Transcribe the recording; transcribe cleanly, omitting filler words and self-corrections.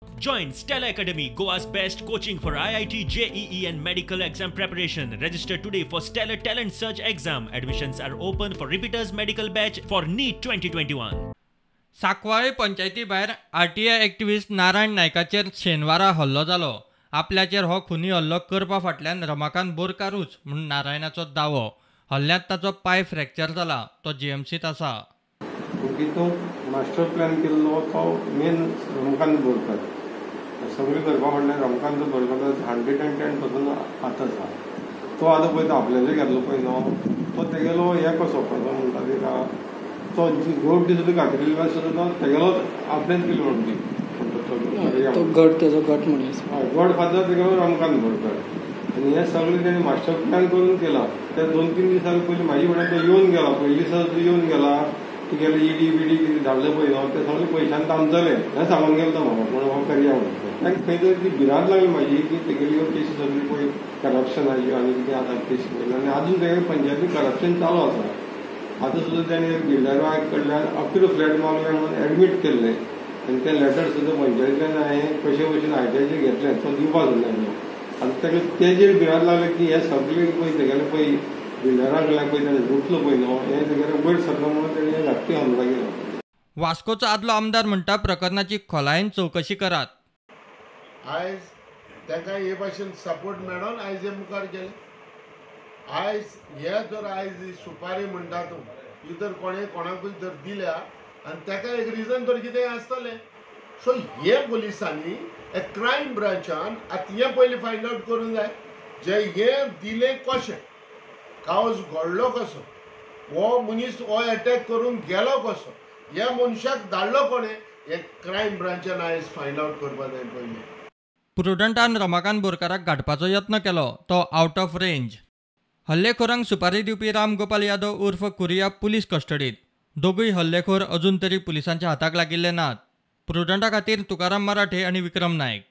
Join Stella Academy, Goa's best coaching for IIT, JEE and medical exam preparation. Register today for Stellar Talent Search exam. Admissions are open for repeaters medical batch for NEET 2021. Sancoale पंचायती भायर RTI activist Narayan नायकाचेर शेनवारा हल्लो जालो. आपल्याचेर हो खुनी हल्लो करपा फाटल्यान रमाकांत बोरकारूच म्हूण नारायणाचो दावो. हल्ल्यांत ताचो पांय फ्रॅक्चर जाला, तो जीएमसींत आसा. तितूंत मास्टर प्लॅन केल्लो तो मेन रमकांत बोरकार. सगळें करपा फाटल्यान रमकांत बोरकार 110% हात आसा. तो आतां पळय तो आपल्याचेर घेतलो पळय न्हू, तो तेगेलो हें कसो कसो म्हणटा तेका, तो गोड सुद्दां घातिल्लो सुद्दां तो तेगेलोच आपणेच केलो म्हणून ती तो गट, तेजो गट मनीस हय गड फादर तेगेलो रमकांत बोरकार. आनी हें सगळें तेणें मास्टर प्लॅन करून केलां. ते 2-3 दिसां पयलीं म्हाजी फुडें तो येवन गेला, पयलीं दिसा तो येवन गेला, तुगेले ईडी बिडी कितें धाडलें पळय न्हू तें सगळें पयशान तामतलें हें सांगून गेलो तो म्हाका, पूण हो करया म्हणून. ताका खंय तरी ती भिरांत लागली म्हाजी की तेगेली ह्यो केसी सगळी पळय करप्शनाच्यो आनी कितें आतां केसी पळय. आनी आजून तेगेले पंचायती करप्शन चालू आसा. आतां सुद्दां तेणें बिल्डरा कडल्यान 11 फ्लॅट मागले म्हणून एडमीट केल्लें आनी तें लेटर सुद्दां पंचायतींतल्यान हांवें कशे भशेन आयटीआयचेर घेतलें, तो दिवपाक सोदलें. आनी ताका तेजेर भिरांत लागली की हें सगळें पळय तेगेलें पळय बिल्डरा कडल्यान पळय तेणें लुटलो पळय न्हू, हें तेगेलें वयर सरलो म्हणून तेणें घातकी हमला केलो. वास्कोचो आदलो आमदार म्हणटा प्रकरणाची खोलायेन चवकशी करात. आयज तांकां हे भाशेन सपोर्ट मेळोन आयज हे मुखार गेले. आयज हे जर आयज ही सुपारी म्हणटा तूं, ही जर कोणें कोणाकूय जर दिल्या आनी ताका एक रिजन तर कितें आसतलें. सो हे पुलिसांनी एक क्रायम ब्रांचान आतां हें पयलीं फायंड आवट करूंक जाय, जे हें दिलें कशें, कावज घडलो कसो, हो मनीस हो एटॅक करूंक गेलो कसो, ह्या मनशाक धाडलो कोणें, हे क्रायम ब्रांचान आयज फायंड आवट करपाक जाय पयलीं. प्रुडंटान रमाकांत बोरकाराक गाठपाचो यत्न केलो, तो आउट ऑफ रेंज. हल्लेखोरांक सुपारी दिवपी राम गोपाल यादव उर्फ कुरिया पुलीस कस्टडीत. दोगूय हल्लेखोर अजून तरी पुलिसांच्या हाताक लागिल्ले नात. प्रुडंटा खातीर तुकाराम मराठे आनी विक्रम नायक.